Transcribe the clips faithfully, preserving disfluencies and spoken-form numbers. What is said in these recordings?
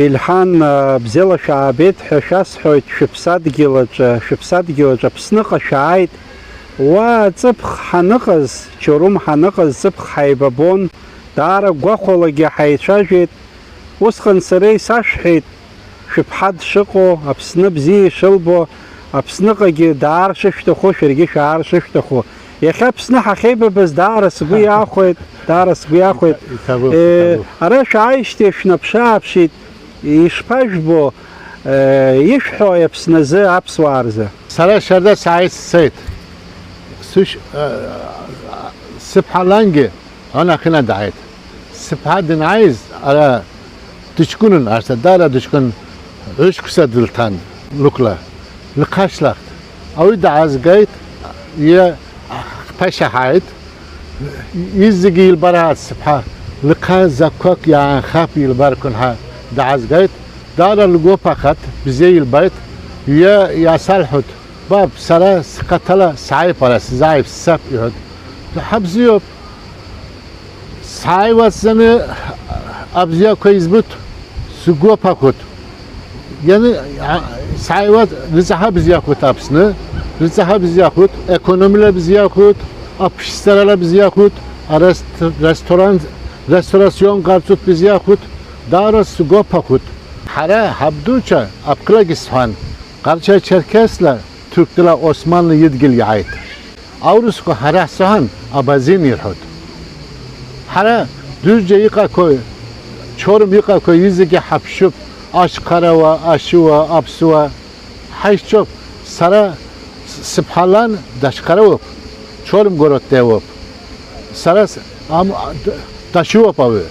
Ильҳан, бзиала шәаабеит ҳәа шәасҳәоит, шәыԥсадгьыл аҿы, шәыԥсадгьыл аҿы Аԥсныҟа шәааит. Уа ҵыԥх ҳаныҟаз, Чорум ҳаныҟаз ҵыԥх ҳаибабон, даара гәахәалагьы ҳаицәажәеит. Усҟан сара исашәҳәеит, шәыԥҳа дшыҟоу, Аԥсны бзиа ишылбо, Аԥсныҟагьы даар шышәҭаху, шәаргьы шәаар шышәҭаху. Иахьа Аԥсны ҳахьеибабаз даара сгәы иахәеит, даара сгәы иахәеит. Иҭабуп, Е, иҭабуп. Ара шәааижьҭеи шәнаԥшы-ааԥшит, ишԥажәбо, е, ишәҳәои Аԥсны азы, аԥсуаа рзы? Сара шьарда сааит, сцеит. Сышь-, э, сыԥҳа лангьы Ана ахьынадааит. Сыԥҳа дынааиз, ара дыҷкәынын, арҭ даара дыҷкәын, ҩышықәса дылҭан, лықәла, лыхашьлахт. Ауи даазгеит, иа хԥа шьаҳаит, изегьы илбарааит сыԥҳа, лыхаа закәқәак иаанхап илбарқәан ҳәа даазгеит, даара лгәы ԥахат, бзиа илбеит, иа иасалҳәоит, Баб, сара схаҭала сааип ара, сзааип, сцап, иҳәоит. Ҳа бзиоуп. Сааиуа сзаны абзиақәа избут, сгәы аԥахәоит. Ианы, а, сааиуа рыҵаҳа бзиахәоит Аԥсны, рыҵаҳа бзиахәоит, економила бзиахәоит, аԥшьцарала бзиахәоит, арест-, ресторан, ресторацион ҟарҵоит бзиахәоит, даара сгәы аԥахәоит. Ҳара ҳабдуцәа аԥкылагьы сҳәан, Ҟарча-Черкесла Ҭырқәтәыла Османлы идгьыл иааит. Аурысқәа ҳара ҳзыҳәан абазин ирҳәоит. Ҳара Дәыџьа иҟақәоу, Чорум иҟақәоу изегьы ҳаԥшьуп, ашьхарауаа, ашьыуаа, аԥсуаа ҳаишьцәоуп. Сара с-, сыԥҳа лан дашьхаруоуп, Чорум городтәиуп. Сара с-, ам-, д-, дашьыуоуп ауаҩы.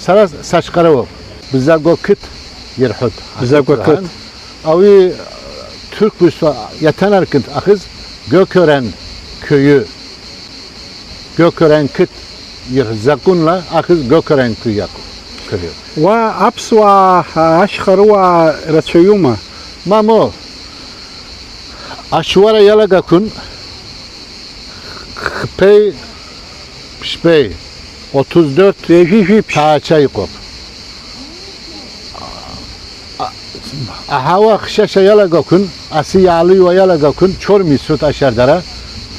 Сара сашьхаруоуп. Бзагәа қыҭ ирҳәоит. Бзагәа қыҭ. Ауи ҭырқәбызшәа иаҭанаркын ахыз Гөкөрен кыйү. Гөкөрен қыҭ ирҳәоит закәынла ахыз Гөкөрен кыйү. Уа аԥсуаа, ашьхаруаа рацәаҩума? Мамоу, ашьуара иалагақәан хԥеи ԥшьбеи, отыз дөрт Ҩажәи жәиԥшь. Ҭаацәа иҟоуп. А-, аҳауа хшьашьа иалагақәан, асы иаалыҩуа иалагақәан, Чорум ицоит ашьардара,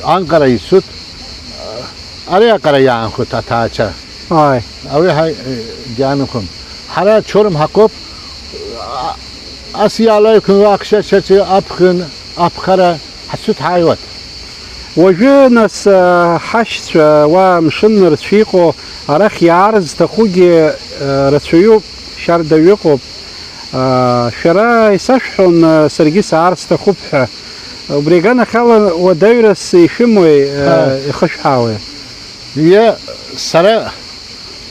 Анкара ицоит, ари аҟара иаанхоит аҭаацәа. Ааи. Ауи ҳа-, э, диаанхом. Ҳара Чорум ҳаҟоуп, а-, асы иаалаҩқәан уа ахшьашьаҿы аԥхын, аԥхара, Ҳацәыҭ ҳааиуеит. Уажәы, нас, а, ҳашьцәа, уа амшын нырцә иҟоу, арахь иаар зҭахугьы, а, рацәаҩуп, шьардаҩ ыҟоуп. А, шәара исашәҳәон, а, саргьы саар сҭахуп ҳәа. Убри аганахьала уадаҩрас ишәымои, а, Ҳа. Ихышәҳаауеи? Иа, сара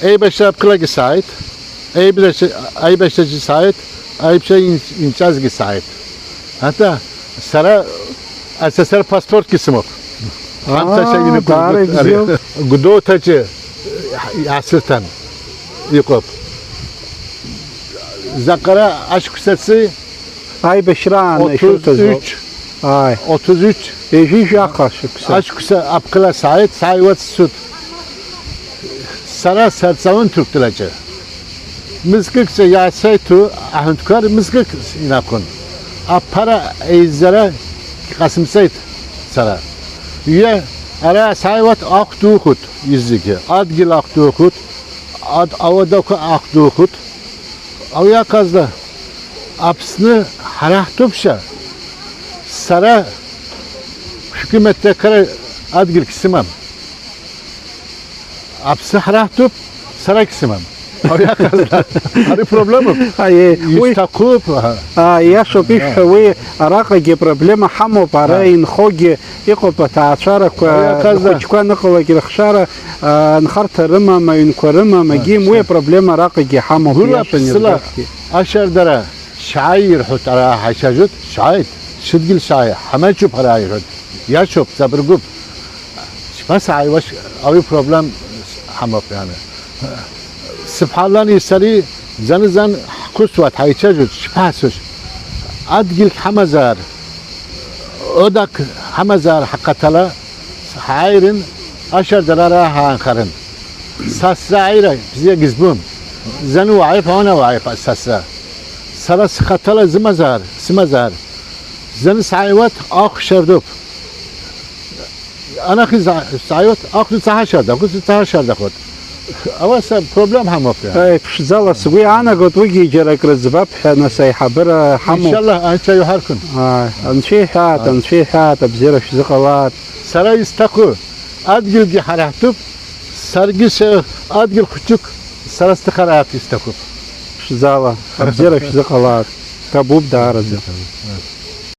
Еибашьра аԥкылагьы сааит, еибашьра, аибашьраҿы сааит, аибашьра ин-, инҵәазгьы сааит. Аҭа, сара С С С Р паспортгьы сымоуп. Аа, Амҭацәа инықәыргылт даара ари. Ибзиоуп. Гәдоуҭаҿы иаасырҭан иҟоуп. Заҟара ашықәсацы Аибашьраан ишәырҭаз ауп. Отыз үч. Ааи. Отыз үч. Ҩажәи жәаха шықәса. Ашықәса аԥкыла сааит, сааиуа сцоит. Сара сарҵаун Ҭырқәтәылаҿы. Мызкыкҵәҟьа иаасеиҭу аҳәынҭқар мызкык инақәын. Аԥара еизара иҟасымҵеит сара. Иа, ара сааиуа ахә духәт изегьы. Адгьыл ахә духәт, ад-, ауадақәа ахә духәт. Ауи аказла, Аԥсны ҳара ҳтәуп ша, сара шәкы метракара адгьылгь сымам. Аԥсны ҳара ҳтәуп, сарагь сымам. Ауи аказла, ари проблемоуп. Аиеи, уи Исҭахуп, аҳа. Аа, иашоуп ишәҳәо, уи араҟагьы проблема ҳамоуп, ара Аҳа. Инхогьы Иҟоуп аҭаацәарақәа, Уи аказа. Рхәыҷқәа аныҟалак рыхшара, а, нхарҭа рымам, аҩнқәа рымам, Аҳа, агьим, уи аԥсра. Апроблема араҟагьы ҳамоуп, Гәыла иашан ԥсыла иргәаҳҭеит. Ашьардара шьааи ирҳәоит, ара ҳаицәажәоит, шьааит, сыдгьыл шьааи, ҳамаҷуп ҳара ирҳәоит, иашоуп, ҵабыргуп. Шԥасааиуаш, ауи проблем ҳамоуп, иани. Сыԥҳа лани сареи зны-зны ҳқәысуа, ҳаицәажәоит, шԥасҳәош? Адгьыл ҳамазар, одак ҳамазар ҳахаҭала, ҳааирын, ашьардара ара ҳаанхарын. Сасра аира бзиагьы збом. Зны уааип, ана уааип, сасра. Сара схаҭала зымазаар, сымазаар, зны сааиуеит, ахә шьардоуп. Анахь иза-, сааиуеит, ахә зцаҳа шьарда, ахә зцаҳа шьардахоит. Ауаса проблем ҳамоуп иара. Аи, ԥшӡала сгәы иаанагоит, уигьы џьара акры ӡбап ҳәа, нас аиҳабыра ҳамоуп. Иншаллаҳ, анцәа иҳархәын. Аи, анцәа иҳәаат, анцәа иҳәаат, абзиара шәзыҟалаат. Сара исҭаху адгьылгьы ҳара ҳтәуп, саргьы сы-, адгьыл хәҷык сара сҭыхараат исҭахуп. Ԥшӡала, абзиара шәзыҟалаат. Ҭабуп даараӡа.